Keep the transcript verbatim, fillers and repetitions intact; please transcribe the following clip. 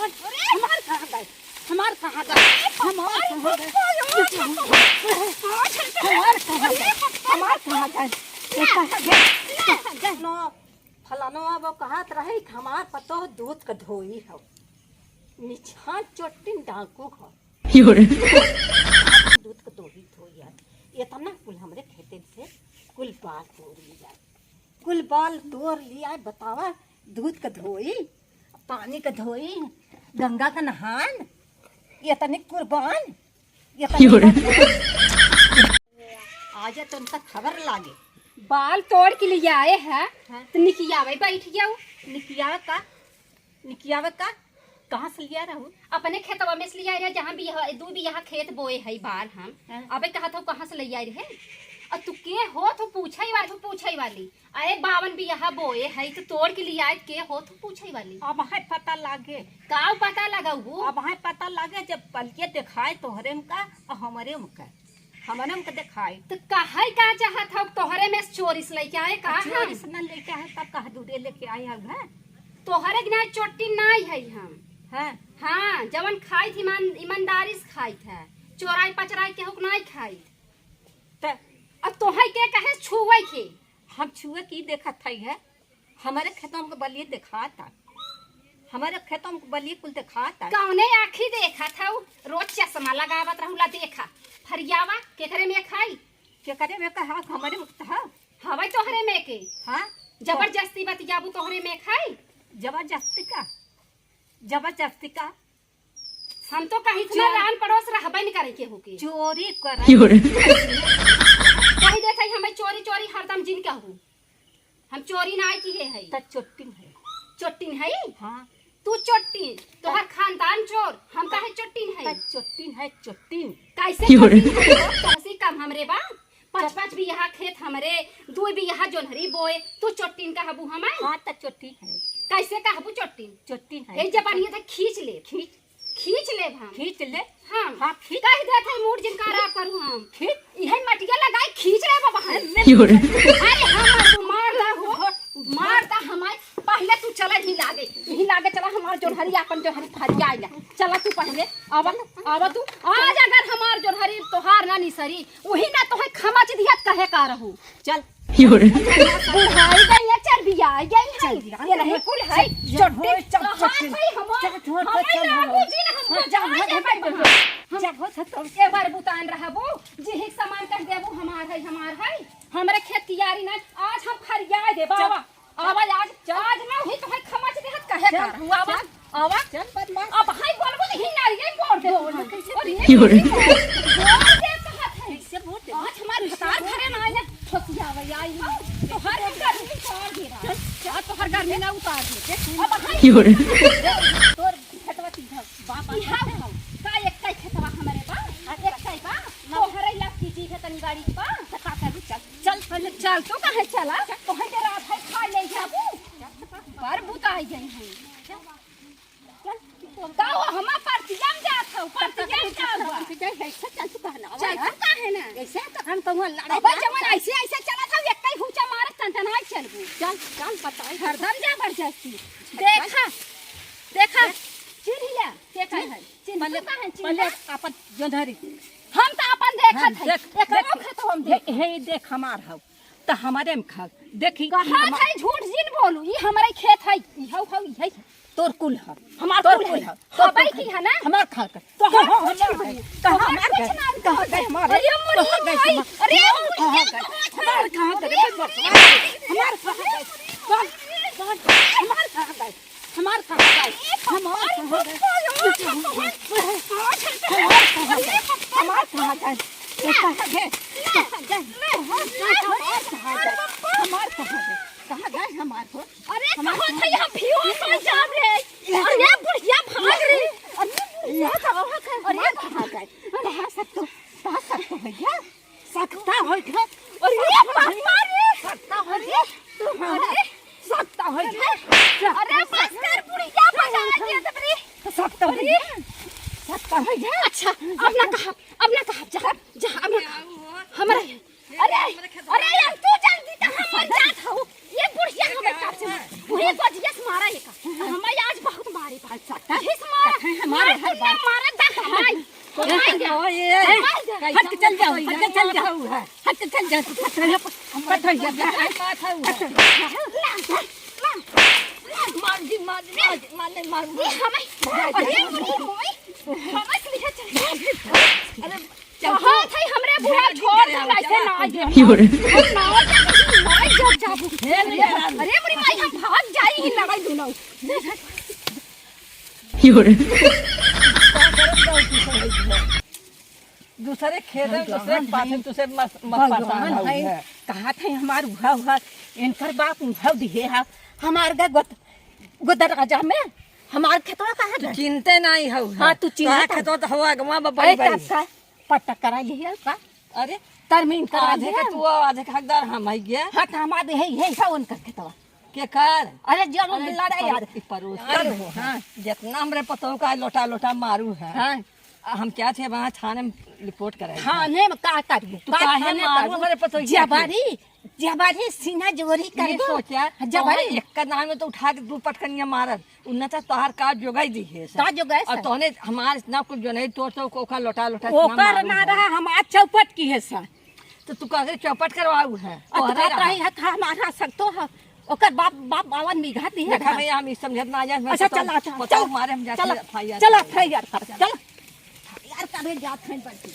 हमार कहाँ गए? हमार कहाँ गए? हमार कहाँ गए? हमार कहाँ गए? हमार कहाँ गए? ये कहाँ गए? कहाँ गए? नो, फलानो अब कहत रहे कि हमार पतोह दूध क धोई हो। निछान चोट्टिन डाकू हो। यो रे। दूध क धोई धोई है। इतना कुल हमरे खेतन से कुल बाल तोड़ लिया। कुल बाल तोड़ लिया, बतावा, दूध क धोई, पानी क धोई, गंगा क नहान, इतनी कुर्बान, इतनी यो रे। आज तो उनका खबर लागे। बाल तोड़ के लिए आए हैं, हाँ। तो निकियावे बैठ गया। निकियावे का? निकियावे का? कहाँ से लिया रहू? अपने खेतवा में से लिया रहे, जहाँ बियाह, दू बियाह खेत बोए है बाल हम। हाँ। अबे कहत हो कहाँ से ले आई रहे? और तू के हो, तू पूछे वाली, तू पूछे वाली। अरे बावन बियाह बोए है, तू तोड़ के लिया आए, के हो, तू पूछे वाली। अब है पता लागे। का पता लगाऊ? अब है पता लागे, जब पलिए दिखाए तोहरे में का, और हमरे में का। हमरे में का दिखाए। तो काहे का चाहत हो, तोहरे में से चोरी से लेके आए का? चोरी हम से ना लेके आए, तब कहा दूरे लेके आए हो, हैं? तोहरे के ना चोट्टी नाई है हम। हैं? हाँ, जवन खाई थी ईमान-, ईमानदारी से खाई थे, चोराई पचराई केहू के नाई खाई। त अब तोहे के कहे छुए के? हम छुए की देखत हई है, हमारे खेतों के बलिए देखाता, हमारे खेतों के बलिए कुल देखाता। कौने आँखी देखत हऊ? रोज चश्मा लगावत रहूला, देखा फरियावा केकरे में खाई? केकरे में कहा? हमारे में तो है। हवे तोहरे में के। हाँ? जबरदस्ती बतियाबू तोहरे में खाई? जबरदस्ती का? जबरदस्ती का? हम तो कहीं से चोर। रान पड़ोस रहबे नहीं करे केहू के। चोरी करे। यो रे। कही देत है हमें चोरी चोरी हरदम जिन कहू। हम चोरी ना किहे है। त चोट्टिन है। चोट्टिन है? हाँ। तू चोट्टिन, तोहर खानदान चोर, हम काहे चोट्टिन है? त चोट्टिन है, चोट्टिन। कैसे यो रे। चोट्टिन है? तो ऐसे काम हमरे बा। पाँच पाँच बिगहा खेत हमरे, दुई बिगहा जोन्हरी बोए, तू चोट्टिन कहबू हमें? हाँ, त चोट्टिन है। कैसे कहबू चोट्टिन? चोट्टिन है। ए जबानिया त खींच ले। खींच। खींच लेब हम। खींच ले। हाँ। हाँ, खींच। कह देत है मूड जिनका खराब करू हम। खींच। इहे मटिया लगाई खींच लेब हम। अरे, अरे, हमार तू मार दा हो, मार दा हमार। पहले तू चला ही लागे, ही लागे चला हमार जोन्हरी, आपन जोन्हरी फरिया आइला। चला तू पहले, आवा, आवा तू। आज अगर हमार जोन्हरी तोहार ना निसरी, उही ना तोहे खमच दिहत कहे का रहू। चल। यो रे। बुढ़ाई गई है, चरबियाई गई है। चल, ये नहीं कुल है। चल, चोटी। चल, चल, कहाँ चल। है हमार, चल, चल, हमार चल, लागू चल। जी ना हमको हाँ, चल, जान चल, दे चल, भाई चल, बहन। चल, चल, चल। हम एक बार बुतान रहबो, जी ही सामान कह देबो, हमार है, हमार है। हमरे खेत कियारी ना, आज हम खरियाए देबो। चल। आवा, आवा, आज, चल। आज ना हुई तो है खमच देहत कहे चल, का रहू, आवा। चल। आवा। चल बदमाश। अब हाय बोलबो तो ही नारिये फोड़ दे। बोल, कैसे और ये यो रे। कैसे बोल दे? कैसे बोल दे? आज हमार भतार घरे ना आइले, ठोसियावे आई हो। तोहर हम गर्मी उतार दे रहा। चल, चल। आज तोहर गर्मी ना उतार दे। अब हाय यो रे। तोर खेतवा की घर, बाप इहा हो। का एक कई खेतवा हमरे बा? एक कई बा? तोहरे लक्की जी है तनी बाड़ी बा। तो का करी? चल, चल, पहले चल। तो काहे चला? तोहे के रात है खा ले जाबू। पर बुताई गई है। का हो, हमा परतिया में जात हौ, परतिया में जात हौ। परतिया में जात हौ, ऐसे चल तू कहना, चल तू काहे ना? ऐसे तो हम कहूँ लड़ाई अबे ना जवन कर। ऐसे, ऐसे चलत हौ, एक ही हुचा मारत टनटनाई चलबू। चल, चल बताई। हरदम जबरदस्ती। चल, देखा, चल। देखा, देख। चिन्ह लिया, के का चिन्ह, है? चिन्ह पहले, तू काहे चिन्ह पहले लिया? अपन जोन्हरी। हम तो अपन देखत हाँ, है, देख, एकरो देख। खेत हम हे, देख। हे, देख हमार हौ। त हमरे में खा, देखी, कहाँ हमा- है? झूठ जिन बोलू, ई हमरे खेत है, ई हौ, हौ, ई है। तोर कुल है। हमार तोर कुल कुल है। है। तोर हबै कुल की है ना? हमार खा कर। तो हम कुछ नहीं। कहाँ हमार कुछ घर? नहीं। कहाँ गए हमारे? अरे मोरी कहाँ गए माई, हमार? अरे कहाँ गए? हमार कहाँ गए? अरे बस, बस, बस। हमार कहाँ गए? बस, बस। हमार कहाँ गए? हमार कहाँ जाए? हमार कहाँ जाए? हमार कहाँ जाए? हमार कहाँ जाए? ये कहाँ गए? कहाँ गए? हमार कहाँ जाए? हमार कहाँ जाए? कहाँ जाए हमार हो? अरे हमार कहाँ कहाँ गए? हम भियो पर जाब रे। अरे बुढ़िया भाग रे। अरे बुढ़िया कहाँ गए? अरे हमार कहाँ गए? कहाँ सब तो, कहाँ सब तो भैया? सकता हो गया। अरे बाप रे। सकता हो गया। अरे सकता हो गया। अरे बस कर बुढ़िया बजा दिया तब रे। सकता हो गया। सकता हो गया। अच्छा, अब ना कहा, अब ना कहा, जा, जा, अब ना कहा। हमरा, अरे, अरे यार, तू जल्दी तो हम मर जात हऊ। ये बुढ़िया हमें काट से मार। वही गोजिया से मारा ये का। हमें आज बहुत मार अरे भाई साहब, किस मारा? कत्थे हमारे मारा, घर बार। मारा, जा, भाई। ए, ए, ए, हट के चल जाओ, हट के चल जाओ। हट के चल जाओ, तू पत्थर, पत्थर, पत्थर। मार दी, मार दी, मार दी, मार दी, मार दी। ये हमें, अरे, हमें, हमें, हमें, अरे, कहा थे हमरे बुढ़ा छोड़ दे, ऐसे ना आइए। योरे। हम ना आइए, ना आइए, जब जाबू। अरे, मेरी माई, हम भाग जाई ही लड़ाई दोनों। योरे। दूसरे खेत में, दूसरे के पास में, दूसरे मस-, मस-, भगवान परेशान है। है। कहा थे हमार उहा, उहा, इनकर बाप उहा दिहे है। हमार गा गोद-, गोदर राजा में, हमार खेतवा कहाँ तू गए? चिंते नहीं हौ। हाँ, तू चिंता तोहार कर। खेतवा तो हवा अगवा बा बड़ी ए, बड़ी। तब का? पट्टा करा लिया का? अरे, तरमीन करा आधे लिया। के तू, आधे के हकदार हम है गया। हाँ, तो हम आधे है, है, है उनकर खेतवा। के कर? अरे, जो अरे, लड़ाई परो-, यार। ई परोस अरे, हो, हाँ। जितना हमरे पतोह का लोटा, लोटा मारू है। हाँ। आ, हम क्या थे वहाँ थाने में रिपोर्ट कराई हाँ, है। ने में का करिए? तू का काहे थाने मारू करू? हमरे पतोह के? जबारी, जबारी सीना जोरी ये करिए। सोचा, जबारी। तोहरे एक का नाम में तो उठा के दू पटकनिया मारत। उन्ना तो तोहार का जोगाई दी है सर। का जोगाई और सर? तोहने हमार इतना कुछ जो नहीं, तो, तो ओका लोटा, लोटा इतना ओकर मारू ना है। रहा, हम आज चौपट की है सर। तो तू काहे चौपट करवाऊ है? और तोहरे तो रहा। कहीं हक हमारा सकतो है। ओकर बाप, बाप बावन बीघा दी है देखा ना। भैया, हम ई समझत ना जाए, मैं अच्छा, पता, चला, चला, पता चला, मारे हम जाते चला, हैं, F I R चला, करेंगे। F I R कर, चला। F I R करे जात हैं बल्कि।